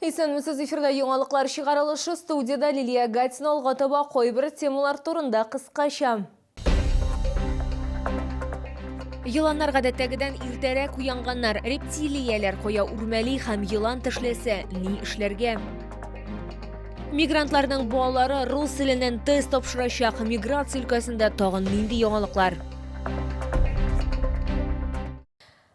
Исәнмесез, эфирда яңалыклар чыгарылышы, студиядә Лилия Гатина. Алга таба кайбер темалар турында кыскача. Еланнар гадәттәгедән иртәрәк уянганнар. Рептилияләр кая үрмәли һәм елан тешләсә, ни эшләргә? Мигрантларның балалары рус теленнән тест тапшырачак. Миграция өлкәсендә тагын нинди яңалыклар?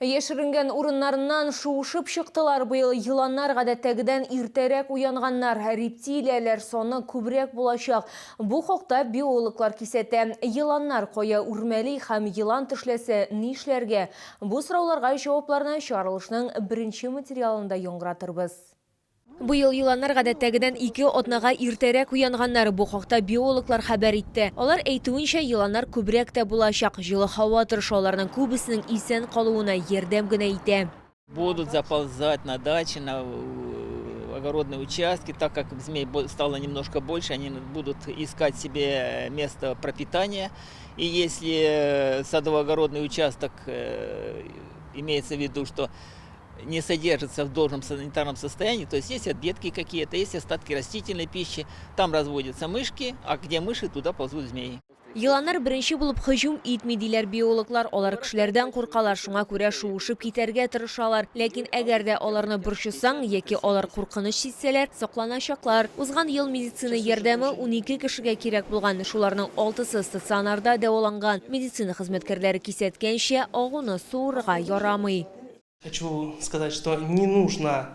Яшеренгән урыннарыннан шуышып чыктылар. Быел еланнар гадәттәгедән иртәрәк уянганнар. Рептилияләр саны күбрәк булачак. Бу хакта биологлар кисәтә. Еланнар кая үрмәли һәм елан тешләсә нишләргә? Бу сорауларга җавапларны чыгарылышның беренче материалында яңгыратырбыз. Быел еланнар гадәттәгедән ике атнага иртәрәк уянганнар. Бу хакта биологлар хәбәр итте. Алар әйтүенчә, еланнар күбрәк тә булачак. Җылы һава торышы аларның күбесенең исән калуына ярдәм генә итә. Будут заползать на дачи, на огородные участки, так как змей стало немножко больше, они будут искать себе место пропитания. И если садово-огородный участок, имеется в виду, что не содержится в должном санитарном состоянии, то есть есть объедки какие-то, есть остатки растительной пищи, там разводятся мышки, а где мыши, туда ползут змеи. Еланнар беренче булып һөҗүм итми, диләр биологлар. Алар кешеләрдән куркалар, шуңа күрә шуышып китәргә тырышалар. Ләкин әгәр дә аларны борчысаң, яки алар куркыныч сизсәләр, сакланачаклар. Узган ел медицина ярдәме 12 кешегә кирәк булган, шуларның алтысы стационарда дәваланган. Медицина хезмәткәрләре кисәткәнчә, агуны суырырга ярамый. Хочу сказать, что не нужно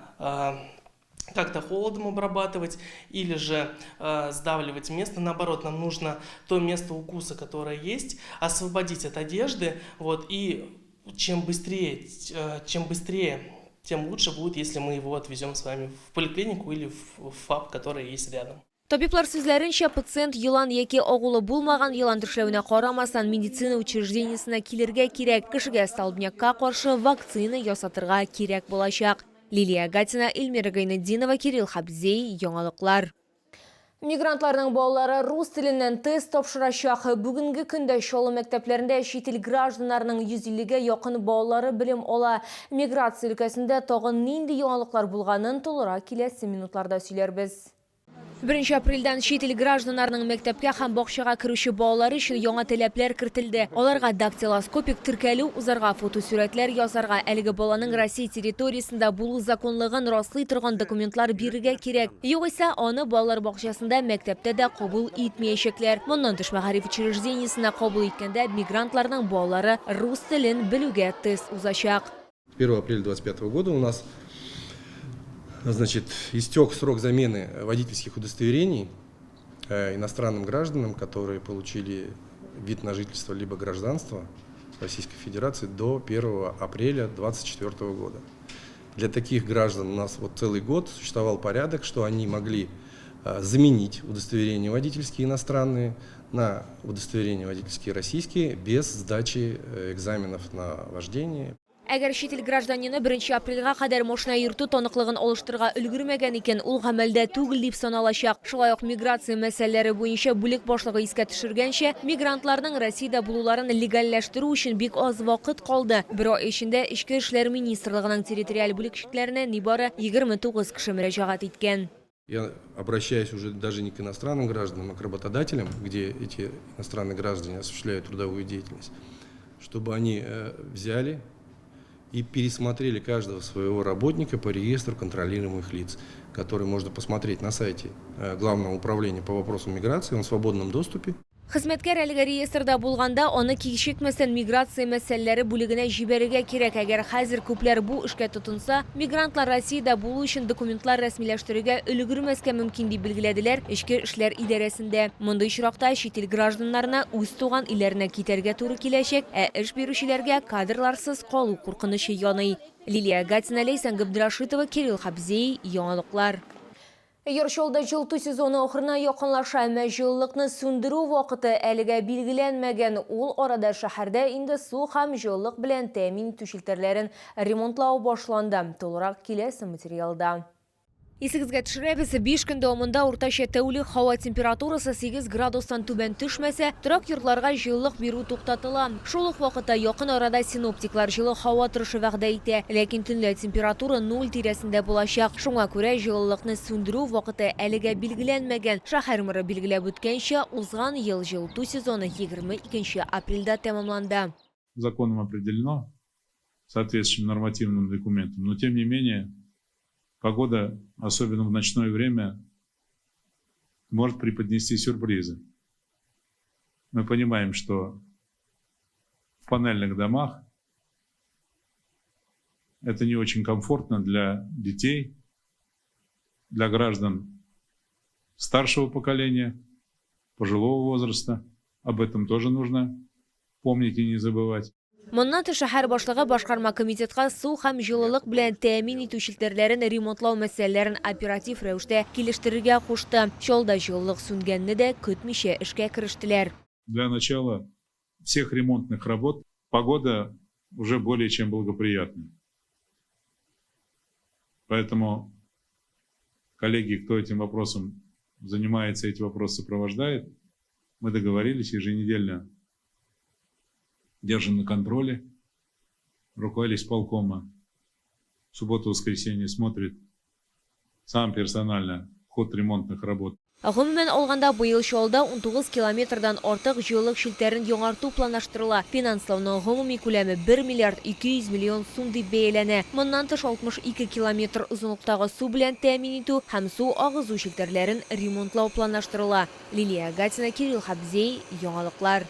как-то холодом обрабатывать или же сдавливать место. Наоборот, нам нужно то место укуса, которое есть, освободить от одежды. Вот, и чем быстрее, тем лучше будет, если мы его отвезем с вами в поликлинику или в ФАП, который есть рядом. Табиблар сүзләренчә, пациент елан яки агулы булмаган елан тешләвенә карамастан, медицина учреждениесенә килергә кирәк. Кешегә столбнякка каршы вакцина ясатырга кирәк булачак. Лилия Гатина, Эльмира Гайнетдинова, Кирилл Хабзей, Яңалыклар. Мигрантларның балалары рус теленнән тест тапшырачак. Бүгенге көндә Чаллы мәктәпләрендә чит ил гражданнарының 150 гә якын балалары белем ала. Миграция өлкәсендә тагын нинди яңалыклар булганын тулырак киләсе минутларда сөйләрбез. Беренче апрельдән чит ил гражданнарының мәктәпкә һәм бакчага керүче балалары өчен яңа таләпләр кертелде. Аларга дактилоскопик теркәлү узарга, фотосурәтләр ясарга, әлеге баланың Россия территориясендә булу законлыгын раслый торган документлар бирергә кирәк. Югыйсә, аны балалар бакчасында, мәктәптә дә кабул итмәячәкләр. Моннан тыш, мәгариф учреждениесенә кабул иткәндә мигрантларның балалары рус телен белүгә тест узачак. 1 апреля 2025 года у нас, значит, истек срок замены водительских удостоверений иностранным гражданам, которые получили вид на жительство либо гражданство Российской Федерации до 1 апреля 2024 года. Для таких граждан у нас вот целый год существовал порядок, что они могли заменить удостоверения водительские иностранные на удостоверения водительские российские без сдачи экзаменов на вождение. Әгәр чит ил гражданины беренче апрельгә кадәр машина йөртү таныклыгын алыштырырга өлгермәгән икән, ул гамәлдә түгел дип саналачак. Шулай ук миграция мәсьәләләре буенча бүлек башлыгы искә төшергәнчә, мигрантларның Россиядә булуларын легальләштерү өчен бик аз вакыт калды. Бер ай эчендә Эчке эшләр министрлыгының территориаль бүлекчекләренә нибары 29 кеше мөрәҗәгать иткән. Я обращаюсь уже даже не к иностранным гражданам, а к работодателям, где эти иностранные граждане осуществляют трудовую деятельность, чтобы они взяли и пересмотрели каждого своего работника по реестру контролируемых лиц, который можно посмотреть на сайте Главного управления по вопросам миграции, он в свободном доступе. Хезмәткәр әлеге реестрда булганда, аны кичекмәстән миграция мәсьәләләре бүлегенә җибәрергә кирәк. Әгәр хәзер күпләр бу эшкә тотынса, мигрантлар Россиядә булу өчен документлар рәсмиләштерергә өлгермәскә мөмкин, дип билгеләделәр Эчке эшләр идарәсендә. Мондый очракта чит ил гражданнарына үз туган илләренә китәргә туры киләчәк, ә эш бирүчеләргә кадрларсыз калу куркынычы яный. Лилия Гатина, Ләйсән Габдрашитова, Кирилл Хабзей, Яңалыклар. Яр Чаллыда җылыту сезоны ахырына якынлаша, әмма җылылыкны сүндерү вакыты әлегә билгеләнмәгән. Ул арада шәһәрдә инде су һәм җылылык белән тәэмин итү челтәрләрен ремонтлау башланды. Тулырак киләсе материалда. Исегезгә төшерәбез, 5 көн дәвамында уртача тәүлек һава температурасы 8 градустан түбән төшмәсә, торак йортларга җылылык бирү туктатыла. Шул ук вакытта якын арада синоптиклар җылы һава торышы вәгъдә итә, ләкин төнлә температура нуль тирәсендә булачак. Шуңа күрә җылылыкны сүндерү вакыты әлегә билгеләнмәгән. Шәһәр мэры билгеләп үткәнчә, узган ел җылыту сезоны 22 нче апрельдә тәмамланды. Законом определено, соответствующим нормативным документом, но тем не менее погода, особенно в ночное время, может преподнести сюрпризы. Мы понимаем, что в панельных домах это не очень комфортно для детей, для граждан старшего поколения, пожилого возраста. Об этом тоже нужно помнить и не забывать. Моннан тыш, шәһәр башлыгы башкарма комитетка су һәм җылылык белән тәэмин итү челтәрләрен ремонтлау мәсьәләләрен оператив рәвештә килештерергә кушты. Чаллыда җылылык сүнгәнне дә көтмичә эшкә керештеләр. Для начала всех ремонтных работ погода уже более чем благоприятная. Поэтому, коллеги, кто этим вопросом занимается, эти вопросы сопровождает, мы договорились еженедельно держим на контроле. Руководитель исполкома в субботу-воскресенье смотрит сам персонально ход ремонтных работ. Гомумән алганда, быел Чаллыда 19 километрдан артык җылылык челтәрен яңарту планлаштырыла. Финанслауның гомуми күләме 1 миллиард 200 миллион сум дип бәяләнә. Моннан тыш, 62 километр озынлыктагы су белән тәэмин итү һәм су агызу челтәрләрен ремонтлау планлаштырыла. Лилия Гатина, Кирилл Хабзей, Яңалыклар.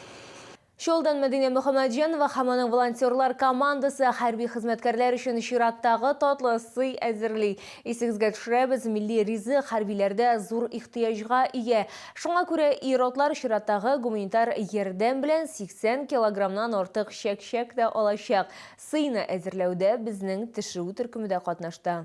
Чаллыдан Мәдинә Мөхәммәтҗанова һәм аның волонтерлар командасы хәрби хезмәткәрләр өчен чираттагы татлы сый әзерли. Исегезгә төшерәбез, милли ризык хәрбиләрдә зур ихтыяҗга ия. Шуңа күрә ир-атлар чираттагы гуманитар ярдәм белән 80 килограммнан артык чәк-чәк тә алачак. Сыйны әзерләүдә безнең төшерү төркеме дә катнашты.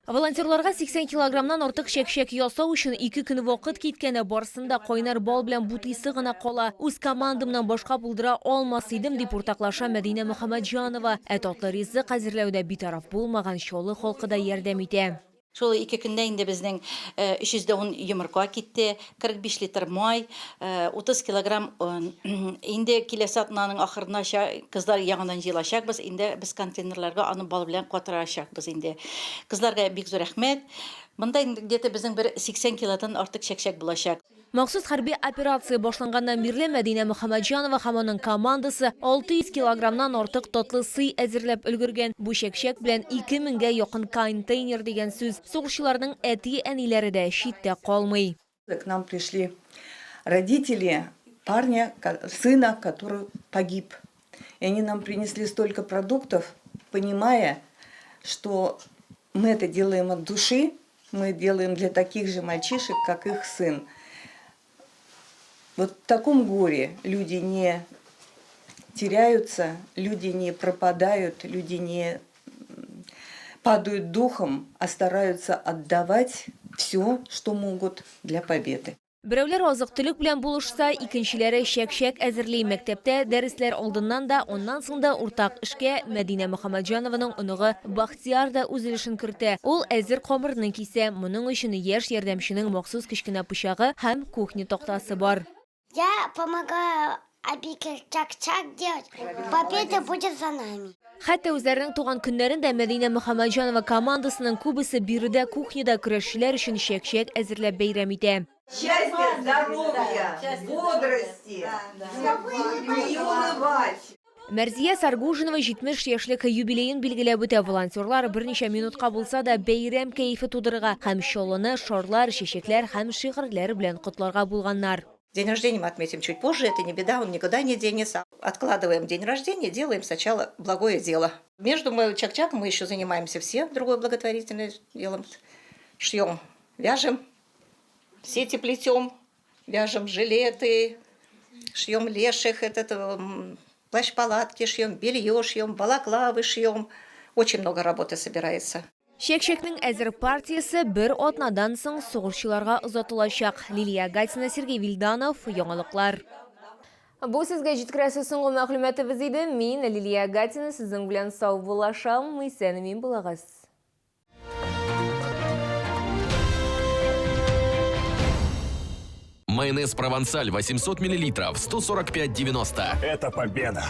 Волонтерларга 80 килограммнан артык чәкчәк ясау өчен ике көн вакыт киткән, барысын да кайнар бал белән бутыйсы гына кала. Үз командамнан башка булдыра алмас идем, дип уртаклаша Мәдинә Мөхәммәтҗанова. Ә татлы ризык әзерләүдә битараф булмаган Чаллы халкы да ярдәм итә. Шул ике көндә инде безнең 310 йомырка китте, 45 литр май, 30 килограмм он. Инде киләсе атнаның ахырынача кызлар яңадан җыелачакбыз, инде без контейнерларга аны бал белән катырачакбыз инде. Кызларга бик зур рәхмәт. Монда инде где-то безнең бер 80 килодан артык чәкчәк булачак. Махсус хәрби операция башланганнан бирле Мәдинә Мөхәммәтҗанова һәм аның командасы 600 килограммнан артык татлы сый әзерләп өлгергән. Бу чәкчәк белән 2 меңгә якын контейнер дигән сүз. Сугышчыларның әти-әниләре дә читтә калмый. К нам пришли родители парня, сына, который погиб. И они нам принесли столько продуктов, понимая, что мы это делаем от души, мы делаем для таких же мальчишек, как их сын. Вот в таком горе люди не теряются, люди не пропадают, люди не падают духом, а стараются отдавать все, что могут для победы. Берәүләр азык-төлек белән булышса, икенчеләре чәк-чәк әзерли. Мәктәптә дәресләр алдыннан да, аннан соң да уртак эшкә Мәдинә Мөхәммәтҗанованың оныгы Бахтияр да үз өлешен кертә. Ул әзер камырны кисә. Моның өчен яшь ярдәмченең махсус кечкенә пычагы һәм кухня тактасы бар. Я помогаю Абике чак-чак делать. Победа будет за нами. Хәтта үзләренең туган көннәрен дә Мәдинә Мөхәммәтҗанова командасының күбесе биредә кухняда көрәшчеләр өчен чәк-чәк әзерләп бәйрәм итә. Счастья, здоровья, бодрости, не унывать. Мәрзия Саргужинова 70 яшьлек юбилеен билгеләп үтә. Волонтерлар берничә минутка булса да бәйрәм кәефе тудырырга һәм Чаллыны шарлар, чәчәкләр һәм шигырьләр белән котларга булганнар. День рождения мы отметим чуть позже, это не беда, он никуда не денется. Откладываем день рождения, делаем сначала благое дело. Между мы чак-чаком мы еще занимаемся все другое благотворительное делом. Шьем, вяжем, сети плетем, вяжем жилеты, шьем леших, этот, плащ-палатки шьем, белье шьем, балаклавы шьем. Очень много работы собирается. Чәк-чәкнең әзер партиясе бер атнадан соң сугышчыларга озатылачак. Лилия Гатина, Сергей Вильданов, Яңалыклар. Бу сезгә җиткерәсе соңгы мәгълүматыбыз иде. Мин, Лилия Гатина, сезнең белән саубуллашам. Исән-имин булыгыз. Майонез «Провансаль» 800 мл 145,90. Это победа!